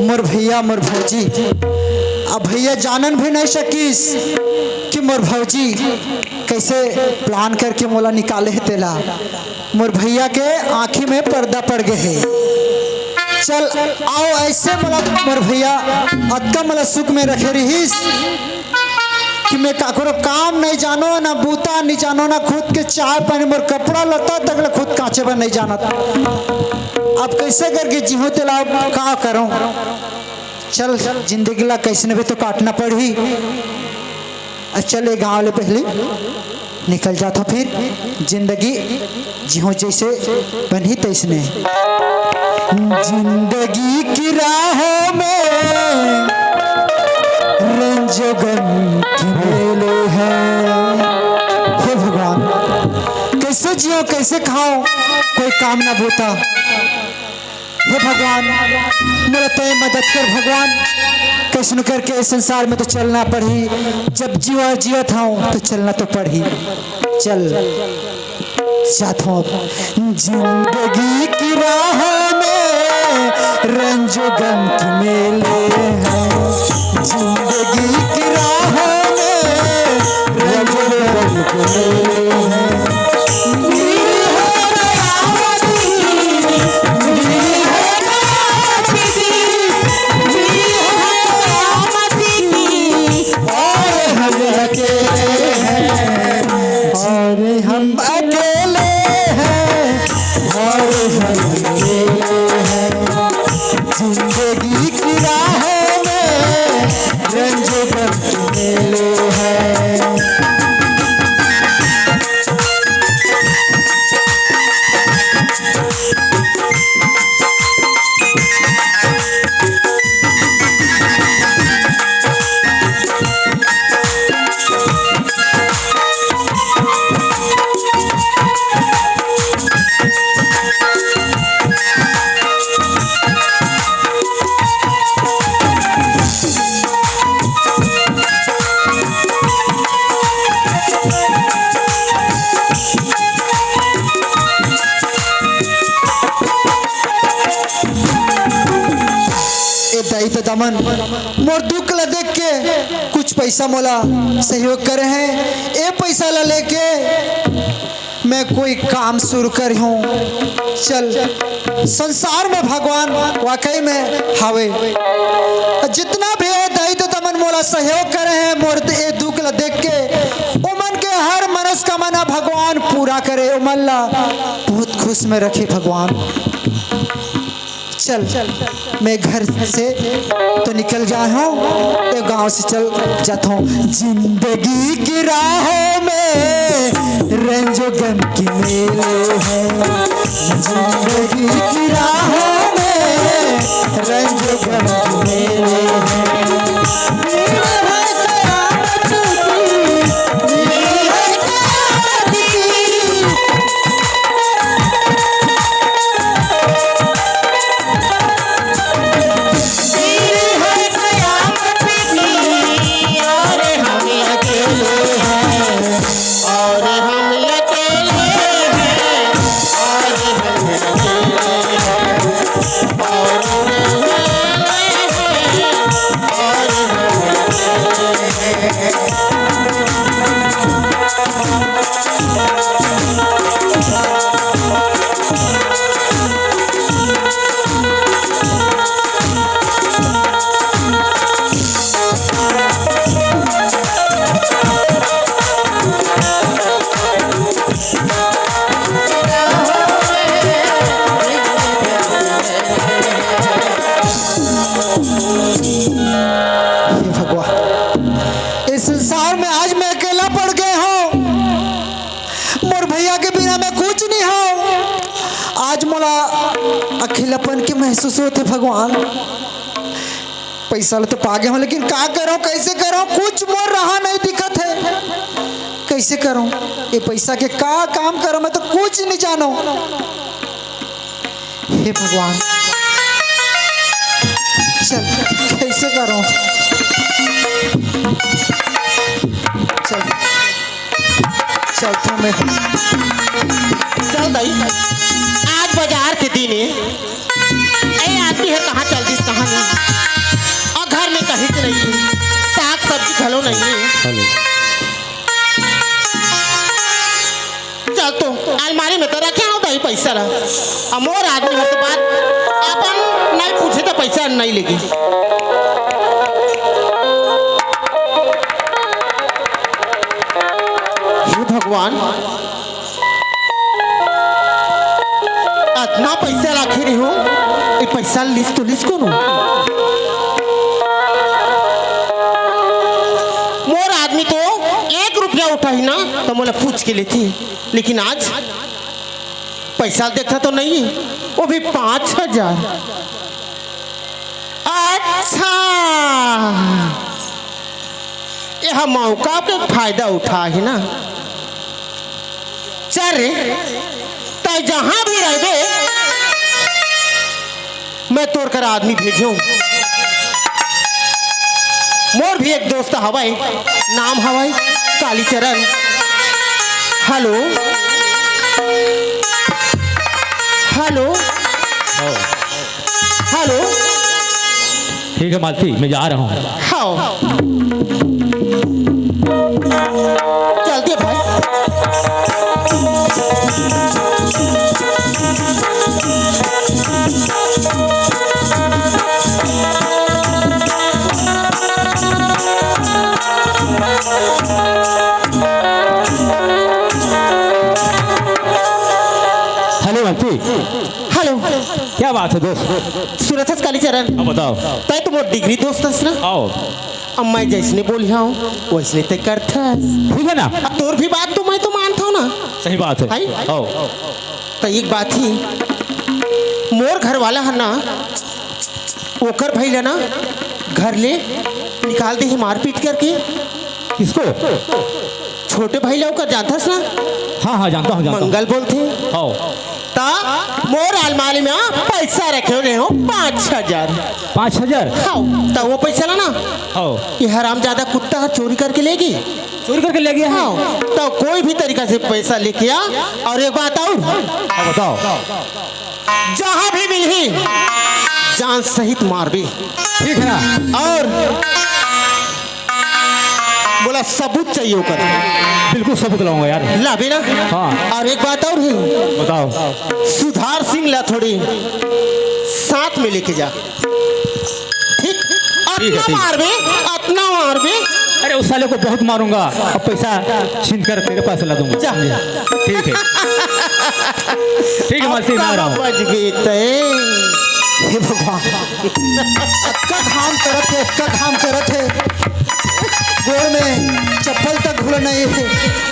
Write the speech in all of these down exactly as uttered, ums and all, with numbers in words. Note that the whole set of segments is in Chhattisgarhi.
मोर भैया, मोर भौजी, अब भैया जानन भी नहीं सकिस कि मोर भौजी कैसे plan करके मोला निकाले हे तेला। मोर भैया के आँखी में पर्दा पड़ गे हे। चल, अउ ऐसे मोला मोर भैया अतका मोला सुख में रखे रहिस कि मैं काकरो काम नहीं जानो, ना बूता नहीं जानो, ना खुद के चाय पानी, मोर कपड़ा लत्ता तक ले खुद काचे बर नहीं जानत। अब कैसे करके जीहूं तेला, का करूं? चल, जिंदगी ला कैसने भी तो काटना पड़ही। अ, चल, ए गांव ले पहली निकल जाथों, फिर जिंदगी जीहूं जैसे बनही तैसने। जिंदगी की राहों में रंजो गम की मेले हैं। हे भगवान, कैसे जियो, कैसे खाओ, कोई काम ना बूता। हे भगवान, मोला तय मदद कर भगवान, कैसनो करके इस संसार में तो चलना पड़ही, जब जीवा जियत हूँ तो चलना तो पड़ही। चल, जात हूँ अब। जिंदगी की राह में रंजो गम की मेले हैं, जिंदगी की राह में रंजो गम की मेले हैं। और हम अकेले हैं, और हम अकेले हैं, और हम अकेले हैं। जिंदगी की राहों में रंजो गम के मेले हैं। ए दाई ददा मन, मोर दुख ला देख के कुछ पैसा मोला सहयोग करे हैं। ए पैसा ला लेके मैं कोई काम शुरू करे हूँ। चल, संसार में भगवान वाकई में हावे। जितना भी ए दाई ददा मन मोला सहयोग करे हैं, मोर ए दुख ला देख के, ओमन के हर मनस्कामना भगवान पूरा करे, ओमन ला बहुत खुश में रखे भगवान। चल, मैं घर से तो निकल गया हूँ, ये गांव से चल जाता हूँ। जिंदगी की राहों में रंजो गम की मेले हैं, जिंदगी की राहों में रंजो गम की मेले हैं। हे भगवान, इस संसार में आज मैं अकेला पड़ गए हूँ। मोर भैया के बिना मैं कुछ नहीं हूँ। आज मोला अकेलापन के महसूस होथे भगवान। पैसा ला तो पा गए हूँ, लेकिन का करूँ, कैसे करूँ, कुछ मोर राह नहीं दिखत है। कैसे करूँ ये पैसा के, का काम करूँ, मैं तो कुछ नहीं जानूँ। हे भगवान, चल, कैसे करूँ? चल, चलता मैं। चल दाई, आज बाजार के दिन हे। ए आदमी हे कहाँ चल दिस, कहाँ नहीं? नहीं। हेलो। चल तो, अलमारी में तो रखे हंव दाई पैसा ला। अब मोर आदमी हर तो बात अपन नहीं पूछे तो पैसा नहीं लेगे। हे भगवान, अतना पैसा राखे रहे हंव, ये पैसा लिस तो लिस कोनो? मोर आदमी तो एक रुपया उठाही ना, तो मोला पूछ के लेथे, लेकिन आज पैसा देखा तो नहीं है, वो भी पाँच हजार। अच्छा, ये मौका के फायदा उठाही ना। चल रे, तैं जहां भी रहिबे, मैं तोर कर आदमी भेजहूं। मोर भी एक दोस्त हवय, नाम हवय कालीचरण। हेलो, हेलो, हाँ। हेलो। ठीक है मालती, मैं जा रहा हूँ। हाँ। चलते भाई। हेलो मालती। हेलो। क्या बात है दोस्त? सुनत हस कालीचरण? हाँ, बताओ। तैं तो मोर डिग्री दोस्त हस ना? आओ। अब मैं जैसने बोलिहंव, वैसने तैं करथस। ठीक है ना? अब तोर भी बात तो मैं तो मानथंव ना। सही बात है। हैं? आओ। त एक बात हे, मोर घर वाला ह ना, ओकर भाई ला ना घर ले निकाल दे हे मारपीट करके। किसको? छोटे भाई ला ओकर, जानथस ना? हाँ, हाँ, जानता हूँ, जानता हूँ। मंगल बोलथे। हाँ। त मोर अलमारी में पैसा रखे हुए हो, पाँच हजार। पाँच हजार? हाँ, त वो पैसा ला ना, हाँ। ये हरामजादा कुत्ता ह चोरी करके लेगे। चोरी करके ले गया है? हाँ, त कोई भी तरीका से पैसा लेके आ और एक बात और। हाँ, बताओ। जहाँ भी मिलही, जान सहित मारबे। ठीक है ना? और बोला सबूत चाहिए ओकर। बिल्कुल सबूत लाऊंगा यार। लाबे ना? हाँ। और एक बात और है। बताओ। सुधार सिंह ला थोड़ी साथ में लेके जा। ठीक? ठीक है, अतना ठीक। मारबे, अतना मारबे। अरे उस साले को बहुत मारूंगा, अब पैसा छीन कर तेरे पास ला दूंगा। जा। ठीक है। ठीक है, मालती, मैं आ रहा हूँ। बजबे तय। हे भगवान, अतका घाम करत हे, अतका घाम करत हे, गोड़ में चप्पल तक घुला नहीं है,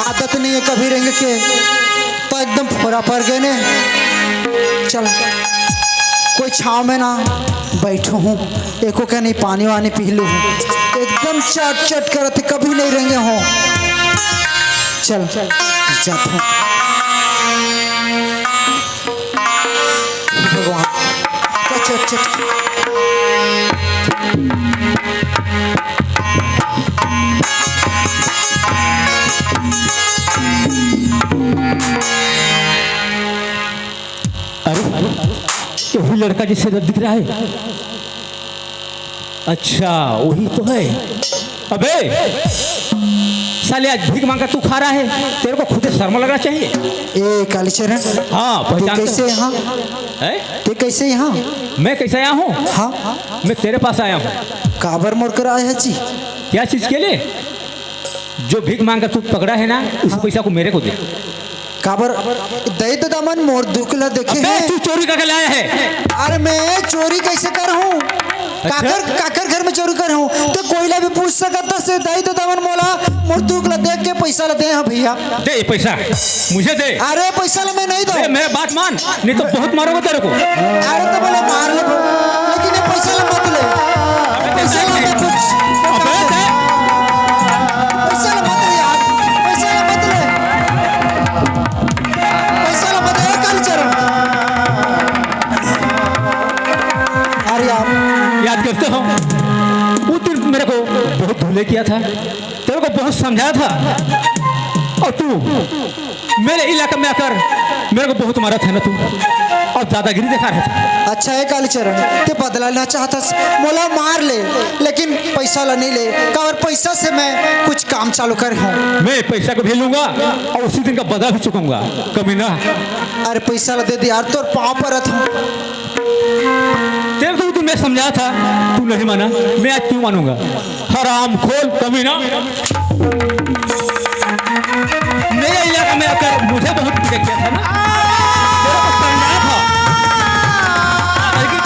आदत नहीं है कभी रेंगे के, त एकदम फोरा पर गे ने। चल, कोई छाँव में ना बैठहूँ, एको कनी पानी वानी पी लूँ। एकदम चट चट करत हे, कभी नहीं रेंगे हों। चल, जात हों। हे भगवान, चट चट। अरे, अरे, ये वही लड़का जिससे दिख रहा है। अच्छा, वही तो है। अबे, साले आज भीख मांग कर तू खा रहा है, तेरे को खुद शर्म लगना चाहिए। ए कालीचरण, हाँ, तू पहचानता कैसे हूँ। यहाँ? हैं? तू कैसे यहाँ? मैं कैसे आया हूँ? हाँ। मैं तेरे पास आया हूँ। काबर मोर कर आए है जी? क्या चीज के लिए? जो भीख मांग कर तू पकड़ा है ना, उस हाँ। पैसा को मेरे को दे। काबर? दई तो दमन मोर दुख ला देखे अबे, हैं। तू चोरी करके लाया है। अरे मैं चोरी कैसे करहूँ? अच्छा? काकर, काकर घर में चोरी करहूँ? तो कोई ला भी पूछ सकत हस, दई तो दमन मोला मोर दुख ला देख के पैसा ला दे, हाँ भैया। दे ये पैसा, मुझे दे। अरे पैसा ला मैं नहीं दूँ। अरे मेरा बात मान, नहीं तो बहुत मारूंगा तेरे को। अरे तो बोले मार ले, लेकिन ये पैसा ला मत ले। अबे पैसा ला मत ले। अबे दे। पैसा ला मत ले यार, पैसा ला मत ले। पैसा ला मत ले, कालीचरण। अरे यार। याद करते हो, उस दिन मेरे को बहुत धुले किया था, तेरे को बहुत समझाया था, और तू मेरे इलाके में आकर मेरे को बहुत मारा था ना तू, और दादागिरी दिखा रहा था। अच्छा हे कालीचरण, ते बदला लेना चाहत हस, मोला मार ले, लेकिन पैसा ला नहीं ले, काबर पैसा से मैं कुछ काम चालू करे हूँ। मैं पैसा को भी लूंगा और उसी दिन का बदला भी चुकाऊंगा, कमीना। अरे पैसा ला दे दे यार, तोर पाँव परत हूँ। तेरे को तो मैं समझा था, तू नहीं माना, मैं आज क्यों मानूंगा? हरामखोर कमीना। मेरे इलाका में आकर मुझे बहुत पीछे किया था ना, मेरे को समझा था। लेकिन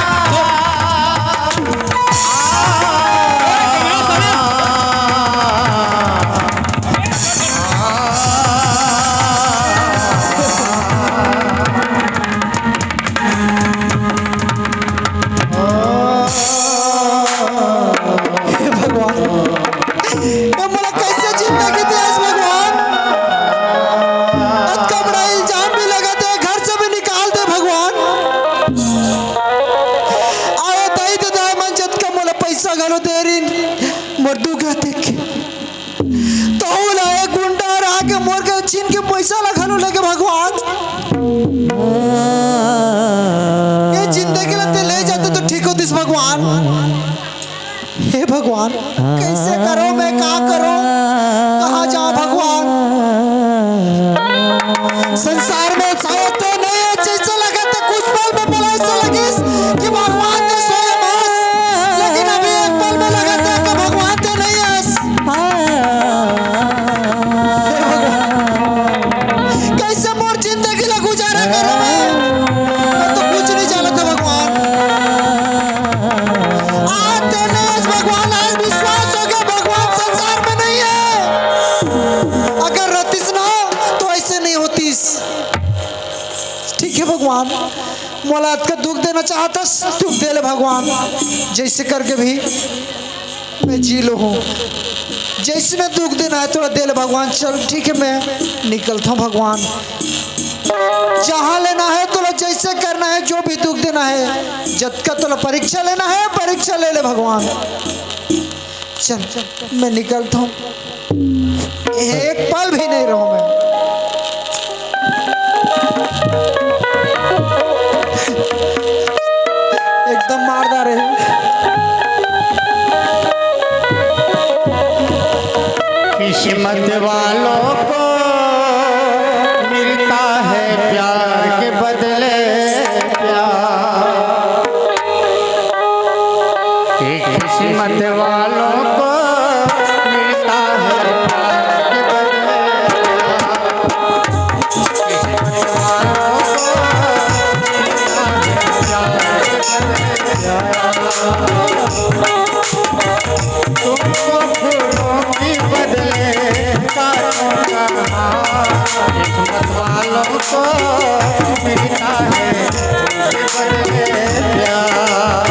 हे भगवान, ये मोला कैसे जिंदगी दे आज भगवान? अतका बड़ा इल्जाम भी लगा दे, घर से भी निकाल दे भगवान। आए दाई ददा मन जतका मोला पैसा घलो दे रिन, मोर दुख देख के तहू ला एक गुंडा हर आके मोर करा छीन के पैसा ला घलो लेगे भगवान। ये जिंदगी ला ते ले जाते तो ठीक होतिस भगवान। हे भगवान, कैसे करो मैं, का करो, कहाँ जाओ भगवान? संसार में सावतो नहीं है, जैसे लगा था कुछ पल में पलाय से लगिस कि भगवान ने सोया मौत, लेकिन अभी एक पल में लगा था कि भगवान तो नहीं है। हे भगवान, कैसे मोर जिंदगी ला गुजारा करो मैं? मैं तो कुछ नहीं जानता भगवान। आज तो नहीं है भगवान, आज विश्वास हो गया भगवान संसार में नहीं है। अगर रहतीस ना तो ऐसे नहीं होतीस। ठीक है भगवान, मोला अतका दुख देना चाहत हस, दुख दे ले भगवान, जैसे करके भी मैं जी लूँ। जैसने दुख देना है तोला दे ले भगवान। चल ठीक है, मैं निकलता हूँ भगवान। जहाँ लेना है तोला, जैसे करना है, जो भी दुख देना है, जतका तोला परीक्षा लेना है, परीक्षा ले ले भगवान। चल, मैं निकलता हूँ, एक पल भी नहीं रहूँ मैं। एकदम मारदार है। किस्मत वालों को मिलता है प्यार के बदले प्यार। कि किस्मत वालों को मिलता है प्यार के बदले प्यार। किस्मत वालों को मिलता है प्यार के बदले प्यार। तुमको फूलों की बदले काटूंगा। किस्मत वालों को मिलता है फूल के बदले प्यार।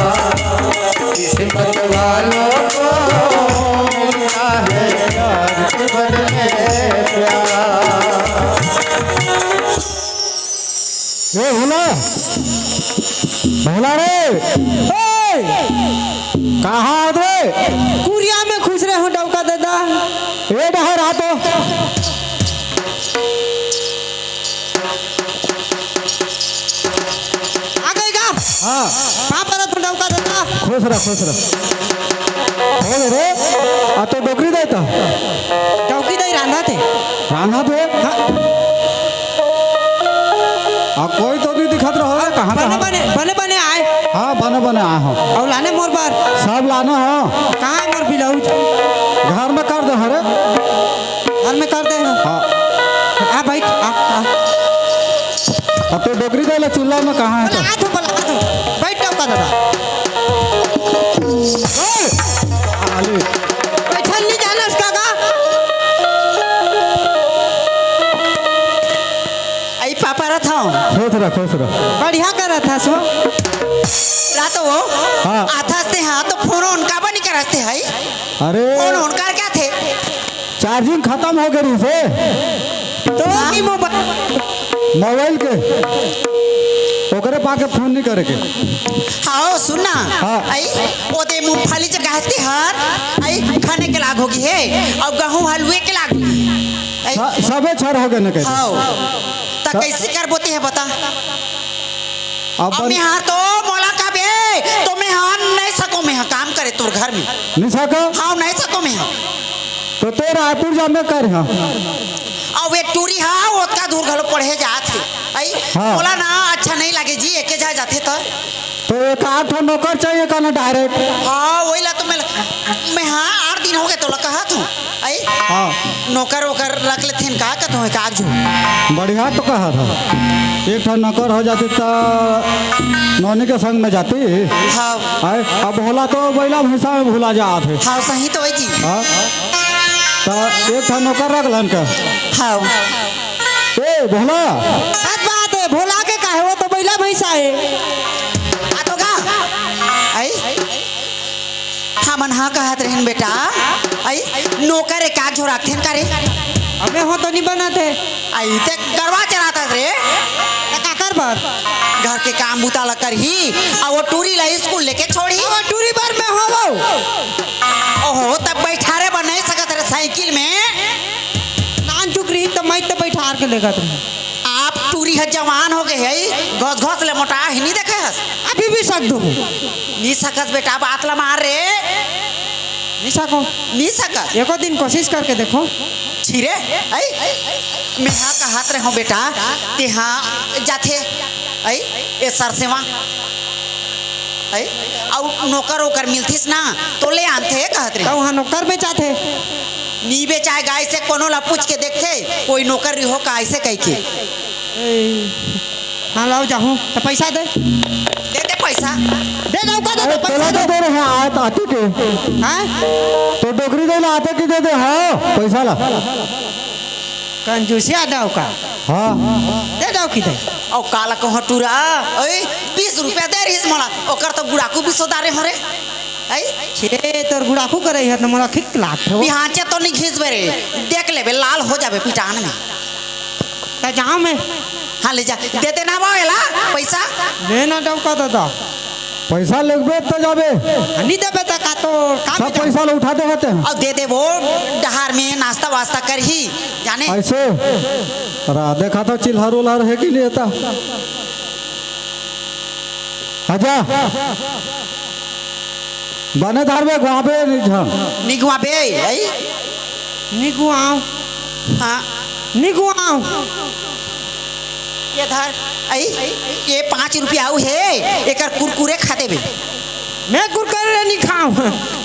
किस्मत वालों को मिलता है प्यार के बदले प्यार। ए भोला, भोला रे, ए! कहाँ आत रे? कुरिया में खुसरे हँव डौका ददा। ए डहर आ तो। आ गए का? हाँ। पाँव परत हँव डौका ददा। खुश रह, खुश रह। हो गे रे, आ तो डोकरी दाई तो। डौकी दाई रांधत हे। रांधत हे? हाँ। आ कोई तो नहीं दिखत रहो रे, कहाँ बने, कहाँ? बने, बने, बने आए। हाँ, बने, बने आए हँव। अउ लाने मोर बर। सब लाने हँव। कहाँ हे मोर ब्लाउज? घर में कर दे हँव रे। घर में कर दे हँव। हाँ। आ भाई, आ, आ। अब तो डोकरी दाई ला चिल्ला में कहाँ हे तो? बला, आ तो बला, आ तो। बैठ डौका ददा। ए! आलू। बैठन नहीं जानस का का? अई पाँव परत हँव। खुश रह, खुश रह। बढ़िया करत हस वो। रात वो। हाँ। आथस ते हाँ तो फोन ओन काबर नहीं करस ते हई? अरे। फोन ओन कर क्या थे? चार्जिंग खतम हो गे रिहिसे। तो हाँ। की मोबाइल? मोबाइल के। ओकरे पाके फोन नहीं करे के। हाँ, सुन ना। हाँ। अई, ओ दे मूंगफली जगाए हस ते हर, अई, खाने के लाग होगे हे, अउ गहूं हलुए के लाग होगे हे। अई। स-, सबे छर हो गे न कहे। हाँ। त स-, कैसे करबो ते हे बता? अब अब बन- मेहर तो मोला तो मैं हा नहीं सको, मैं हा काम करे तोर घर में। नहीं सको? हाँ, नहीं सको मैं हा। तो तोर रायपुर जा, मैं कर हा। अउ ये टूरी हा ओतका दूर घलो पढ़े जात हे। आई, हाँ। बोला ना, अच्छा नहीं लगे जी, एके जा जाथे तो। तो एक आठ ठो नौकर चाहिए का ना direct? हाँ, वही ला तो मैं, मैं हाँ, आठ दिन हो गए तो ला कहा तू। आई? हाँ। नौकर वोकर रख लेथिन का, का तू एक आध झो? बढ़िया तो कहा था। एक ठो नौकर हो जाती तो नौनी के संग में जाती। हाँ। आय, अब भोला तो बैला भैंसा में भुला जात हे। हाँ, सही तो है जी। हाँ। तो एक ठो नौकर रख लन का। हाँ। ए, भोला। सच बात है, भोला के काहे, वो तो बैला भैंसा है। आ तो का? आई? हमन हाँ कहत रहिन बेटा, आई नौकर एक आध झो राखथेन का रे? अबे हो तो नहीं बनत हे। आई ते गरवा चरात हस रे। त काकर बर? घर के काम बूता ला करही, अउ वो टूरी ला स्कूल लेके छोड़ही। वो टूरी बर में हो वो। ओहो, तब बैठारे बर नहीं सकत रे साइकिल में। नान चुक रही तो मैं तो बैठार के लेगत रही। आप टूरी ह जवान हो गए है, घस घस ले मोटा ही नहीं देखे हस। अभी भी सक दूँ। नहीं सकस बेटा, बात ला मार रे। नहीं सको। नहीं सकस। एको दिन कोशिश करके देखो। छिरे, आई? मैं हा कहत रहे हूँ बेटा, ते हा जाथे, आई? ए सरसेवा, आई? अउ नौकर ओकर मिलथिस ना, तो ले आनथे कहत रहे। तो वहाँ नौकर बेचाथे। नी बेचाय गा, ऐसे कोनो ला पूछ के देखथे, कोई नौकर रिहो का ऐसे कह के। ए, हाँ, लाओ जाहूँ, तो पैसा दे। दे दे पैसा। दे दो का, दे अरे, दो पैसा तोला तो दे। दे रहे हैं, आत-, आते के। हाँ? तो डोकरी दे ला, आते के दे दे, हाँ, पैसा ला। कंजूसिया दो का। हाँ। दे दो की दे। औ काला कहो टूरा, ओए, बीस रुपया दे रहीस मोला, ओकर तो गुड़ाकू भी सोदारे हो रे। आई? छे तोर गुड़ाकू करे हर न मोला खिक लागथे वो। बिहाचे तो नहीं घिसबे रे, देख लेबे, लाल हो जाबे पिटान में। त जाओ मैं। हाँ, ले जा, दे देना बा एला पैसा। ले ना डौका दादा। पैसा लेबे त जाबे। हाँ, नहीं देबे त का तो काम सब जाओ। पैसा ला उठा दे हते हैं। अउ दे दे वो डहार में नाश्ता वास्ता करही, जाने। ऐसे? रा, देखा था चिल्हर उल्हर है कि नहीं था? आजा। बने धरबे, गुआबे नहीं झन। निगुआबे, आई? निगुआओ। हाँ। निगुआओ। ये धर, आई? ये पाँच रुपया आऊ हे, एकर कुरकुरे खा देबे। मैं कुरकुरे नहीं खाऊं,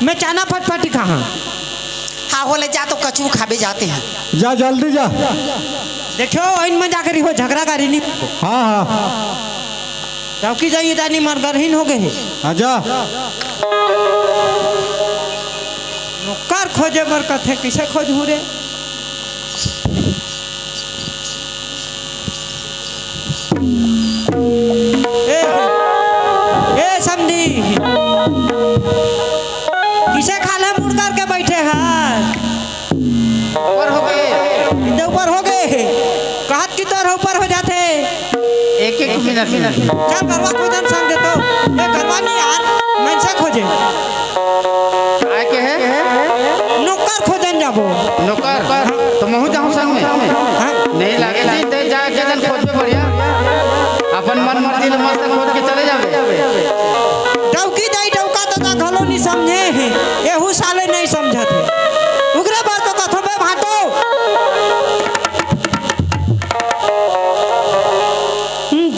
मैं चना फटफटी खाऊं। हाँ, होले जा तो कचू खाबे जाते हैं। जा, जल्दी जा। देखियो, इन में जाकर ही हो, झगड़ा गारी नहीं। हाँ, हाँ। डौकी जाई दानी मर गरहीन हो गए हे। आजा। नौकर खोजे बर कथे, किसे खोजहूँ रे? ए, ए समधी, किसे खाल्हे मुड़ करके बैठे हस? ऊपर हो गए। इन्दे ऊपर हो गए। कहत कि तोर ऊपर हो जाथे। एक एक मिनट। चल गरवा खोदन संग देतो। ये गरवा नहीं यार, मनसा खोजे। काय के है? नौकर खोदन जाबो। नौकर? तो महू जाहूँ संग में। हाँ? नहीं लागे जी, ते जाके जन खोदबे बढ़िया। अपन मन मर्जी ले मस्त खोद के चले जाबे। डौकी दाई डौका तो घलो नहीं समझे हे। एहू साले नहीं समझत हे। उगरे बर तो कथो बे भांटो।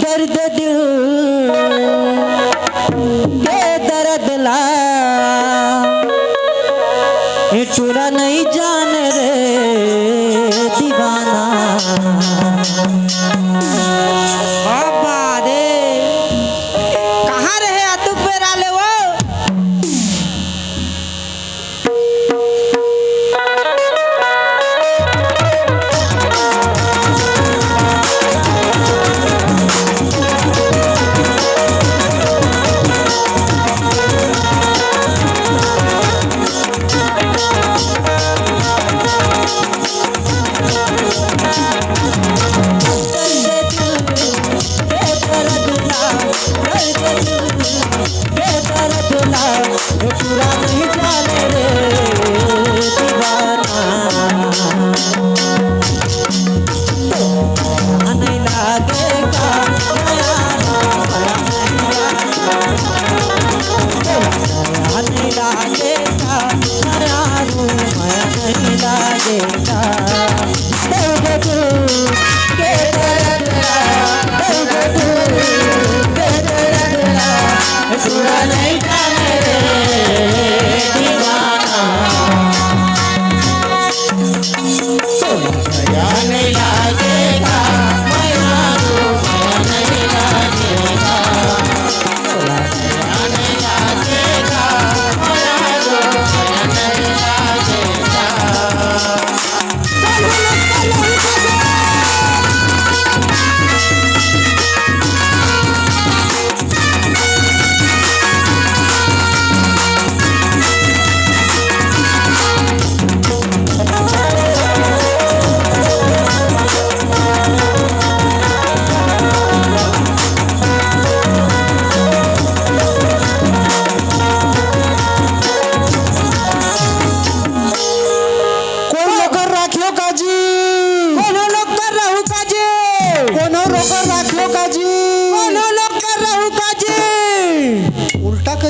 दर्द दिल के दर्द ला, ये टूरा नहीं जाने रे दीवाना। बाबा रे, कहाँ रहे अतुक बेरा ले वो?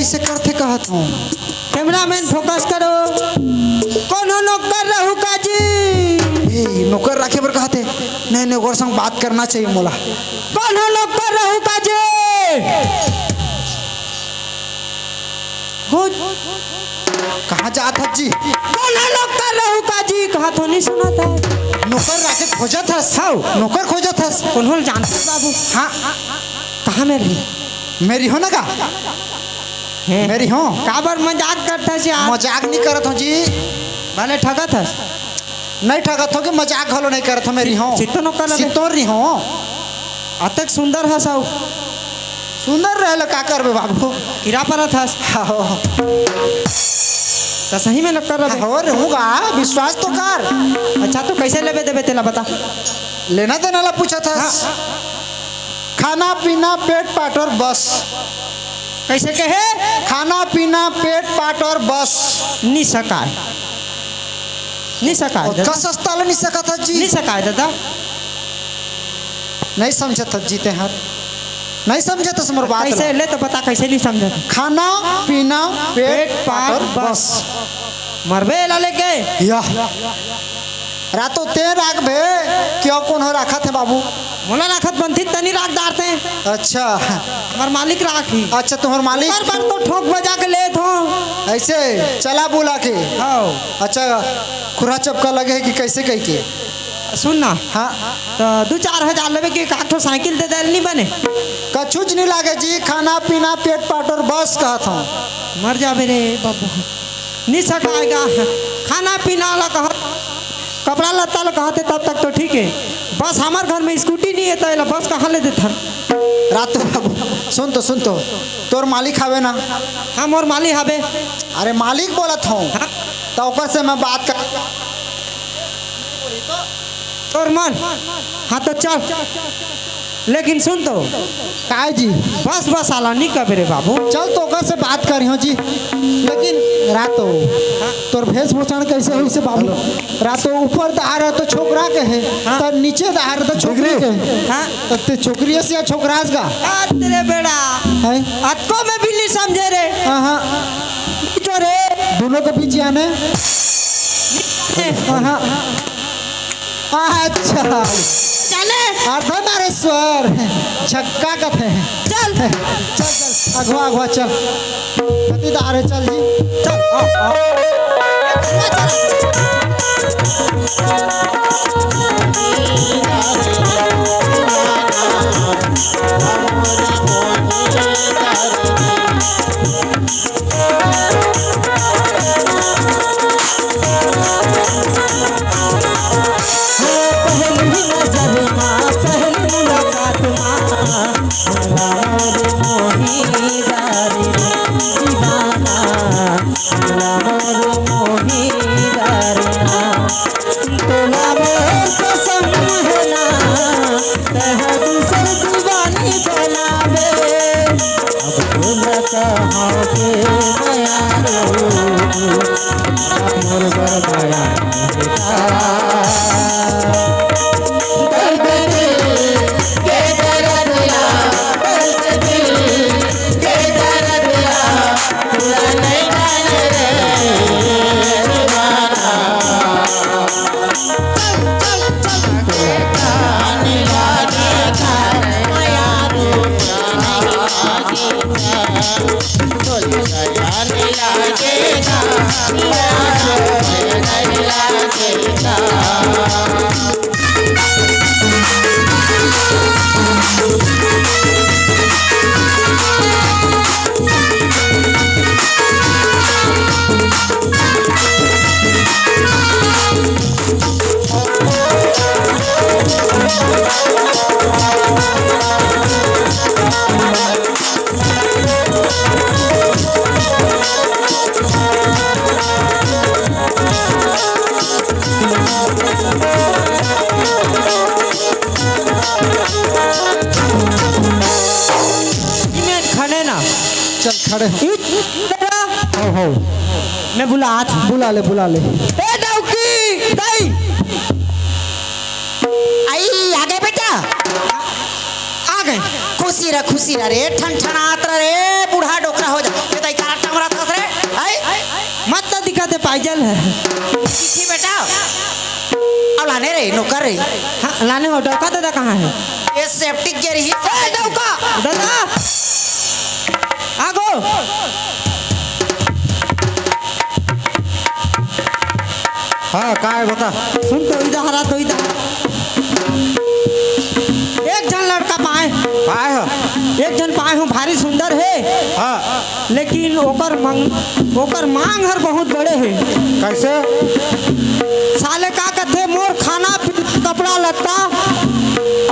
कइसे करथे कहत हूँ। Cameraman focus करो। कोनो नौकर रहू का जी? ए, नौकर राखे बर कहत हे। नहीं, नहीं, ओकर संग बात करना चाहिए मोला। कोनो नौकर रहू का जी? हो। कहाँ जात हस जी? कोनो नौकर रहू का जी? कहा तो नहीं सुना था। नौकर राखे खोजत हस? हाँ। नौकर खोजत हस? कोनो जानत हस बाबू? हाँ। कहाँ मेर ही? मेर ही हो ना का? हे। मेर ही हो। काबर मजाक करत हस यार? मजाक नहीं करत हूँ जी। भले ठगत हस। नहीं ठगत हूँ कि मजाक घलो नहीं करत हूँ, मेर ही हो। सित्तो नौकर लगे। सित्तोर ही हो। अतेक सुंदर हस अउ। सुंदर रहे ल का करबे बाबू? किरा परत हस। हो। त सही में नौकर लगे। हो रहूँगा, विश्वास तो कर। अच्छा, तो कइसे लेबे देबे तेला बता। लेना देना ला पूछत हस। हाँ। खाना पीना पेट पाट अउ बस। कइसे कहे? खाना पीना पेट पाट अउ बस। नि सकाय। नि सकाय, दादा। कस सस्ता ले नि सकत हस जी? नि सकाय, दादा। नहीं समझत हस जी तेहर। नहीं समझत हस मोर बात कइसे ला। ले तो बता, कइसे नि समझत? खाना पीना पेट पेट पाट पाट अउ बस। बस। मरबे एला लेके। या। रातो तें राखबे, कि अउ कोनो राखत हे बाबू? मोला राखत बनथे, तनी राख डारथे। अच्छा। हमर मालिक राखही। अच्छा, तुम्हर मालिक? हर बार तो ठोक बजा के लेत हो। अइसे चला बुला के। हाँ। अच्छा, खुरा चपका लगे हे कि कइसे कहिके? सुन ना। हाँ। तो दू चार हजार लेबे कि एक आठ ठो साइकिल दे दे, नहीं बने? कछुच नहीं लागे जी, खाना पीना पेट पाट अउ बस कहत हूँ। मर जाबे रे बाबू। नि सकाय गा। खाना पीना ला कहत, कपड़ा लत्ता ला कहत हे, तब तक तो ठीक हे। बस हमर घर में स्कूटी नहीं हे, त एला बस कहाँ ले देथन? रातो बाबू, सुन तो, सुन तो, तोर मालिक हवे ना? हाँ, मोर मालिक हवे। अरे मालिक बोलत हूँ। हाँ। त ओकर से मैं बात कर। तोर मन। हाँ, तो चल। लेकिन सुन तो। काय जी? बस, बस, आला नहीं कबे रे बाबू। चल, तो ओकर से बात करिहो जी। लेकिन रातो, हाँ। तोर भेष भूषण कइसे होइसे बाबू? रातो ऊपर डहर हे तो छोकरा के हे, हाँ। त नीचे डहर हे तो छोकरी के हे। हाँ। त तें छोकरी अस या छोकरा अस गा? आ, तेरे बेड़ा। हैं? अतको में भी नहीं समझे रे। हाँ, हाँ। तो रे। दोनों के बीच याने? हाँ, हाँ। अच्छा। चले। अर्धनारेश्वर। छक्का कथे। चल। चल, चल। अगवा, अगवा, चल। कति दार हे, चल जी। चल, आओ, आओ। पहली नजर मा, पहली मुलाकात मा, भोला मोर मोही दार रे दीवाना, भोला मोर मोही दार ना। तोला मोर कसम हे ना, तैं ह दूसर दीवानी बनाबे। अब तोला कहाँ के मया रो, मोर बर मया हे का। दर्द दिल के दर्द ला, दर्द दिल के दर्द ला, पूरा नहीं जाने रे दीवाना। खड़े ना। चल, खड़े हो। ई तेरा हो, हो। मैं बुलात हूँ। बुला ले, बुला ले। ए, डौकी, दाई। आई, आ गए बेटा? आ गए। खुशी रह, खुशी रह रे, ठनठनात रह रे, बूढ़ा डोकरा हो जा। ए, दाई, आइजल है। किसी बेटा, अब लाने रे, नौकर रे। हाँ, लाने हो, डौका दादा कहाँ है? ये सेप्टिक के रही। ए, डौका! दादा! आगो! हाँ, का है बता? सुन तो, इधर हरा तो इधर। एक झन लड़का पाए। पाए हो? एक झन पाए हूँ, भारी सुंदर है। हाँ। लेकिन ओकर मंग-, ओकर मांग हर बहुत बड़े हे। कैसे? साले का कथे, "मोर खाना, पी-, कपड़ा लत्ता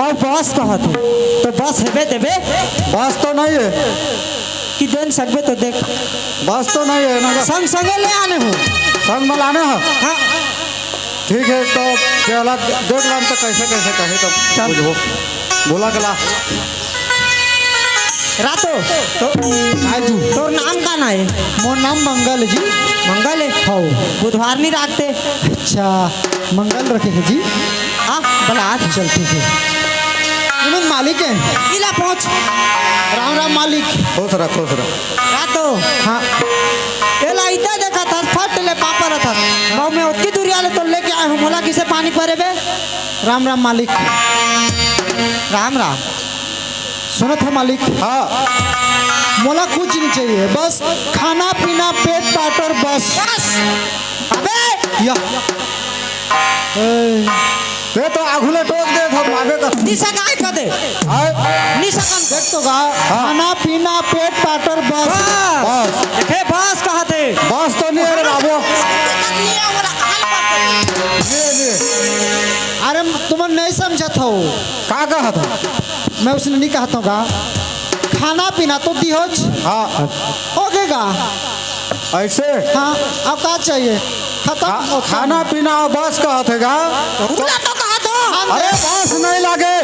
अउ बस," कहत हे। तो बस हेबे देबे? बस तो नहीं है। कि देन सकबे तो देख। बस तो नहीं है ना। संग संगे ले आने हो। संग में लाने हो? हाँ। ठीक है, तो पहला देख लान तो कैसे कैसे कहे तो चल। बुझबो। बोला गला। रातो, तो, हाँ जी। तोर नाम का ना है? मोर नाम मंगल है जी। मंगल है? हाँ। बुधवार नहीं रखते। अच्छा, मंगल रखे है जी। हाँ, भला। चल, ठीक है। इमन मालिक है। इला पहुँच। राम राम मालिक। खुश रह, खुश रह। रातो। हाँ। एला इतना देखा था, फट ले पापा रहा था। बाबू, मैं उतनी दूरिया ले तो लेके आया हूँ, मोला किसे पानी परे बे? राम राम मालिक। राम राम। सुनत है मालिक? हाँ। मोला कुछ नहीं चाहिए, बस खाना पीना, पेट पाट और बस। बस। अबे। या। ए। ते तो आगू ले टोक दे था, मागे का। निशा काय कर दे? हाँ। निशा कम। देख तो गा, हाँ। खाना पीना, पेट पाट और बस। बस। बस। देखे, बस कहा थे। बस तो नहीं है रे बाबू। ले, ले। अरे, तुम नहीं समझत हो। का कहा था? मैं उसने नहीं कहा था गा। खाना पीना तो दिहोच। हाँ। हो गएगा। ऐसे? हाँ, अब का चाहिए? खत्म खा-, होता खाना है। पीना बस कहा थे गा। पूरा तो कहा था। अरे, बस नहीं लागे।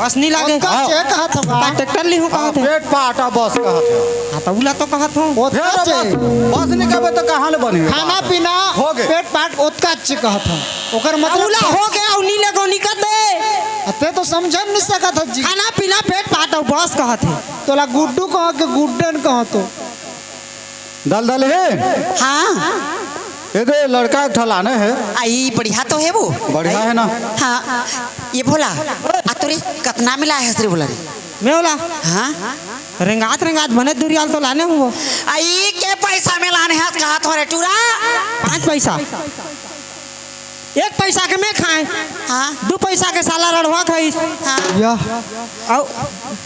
बस नहीं लागे। ओतका हाँ। चेक हाथ होगा। का ट्रैक्टर ली हूँ, हाँ, कहा थे। पेट पाटा बस कहा थे। हाँ, तो उला तो कहा था। ओतका फिर चेक। बस, बस नहीं कहबे तो कहाँ ले बनी? खाना पीना, हो गए। पेट पाट ओतका चेक कहा था। ओकर मतलब उला का? हो गया, उ नी लगो, निकल दे। अते तो समझन नहीं सकत हो जी। खाना पीना, पेट पाट और बस कहा थे। तोला गुड्डू कहा के गुड्डन कहा तो। दलदल हे? हाँ। ये दे लड़का एक ठा लाने हे। आई, बढ़िया तो हे वो। बढ़िया हे ना? हाँ। ये भोला, आ तोरे कतना में लाए हस रे भोला रे? मैं भोला? हाँ। रेंगात रेंगात बने दुरियाल तो लाने हूँ वो। आई, के पैसा में लाने हस कहा थोरे टूरा? पाँच पैसा। एक पैसा के मैं खाए, हाँ। दू पैसा के साला रड़वा खाइस। हाँ। या। अउ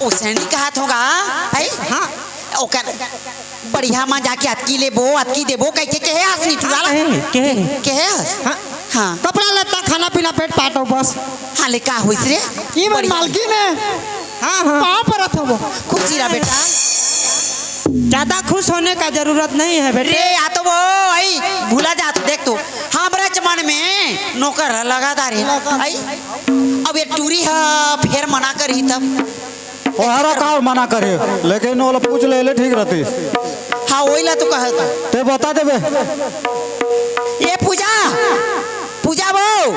ओसने नहीं कहा थोगा, है? हाँ। ओकर बढ़िया मा जाके अतकी लेबो, अतकी देबो, कह के कहे हस नहीं टूरा ला? कहे, कहे। कहे हस? हाँ। हाँ। कपड़ा लत्ता, खाना पीना, पेट पाटो बस। हाँ, ले का होइस रे? ई मन बढ़िया। मालकिन हे। हाँ, हाँ। पाँव परत हवो। खुशी रह बेटा। ज्यादा खुश होने का जरूरत नहीं है बेटे। रे, आ तो वो, आई, भूला जा तो देख तू। हमरा जमाने में नौकर लगातार है। लगातार। आई, अब ये टूरी हा, फेर मना करही तब। ओहरा का मना करे, लेकिन ओला पूछ ले, ले ठीक रहती। हाँ, वही ला तो कहत। ते बता देबे। ये पूजा, पूजा वो।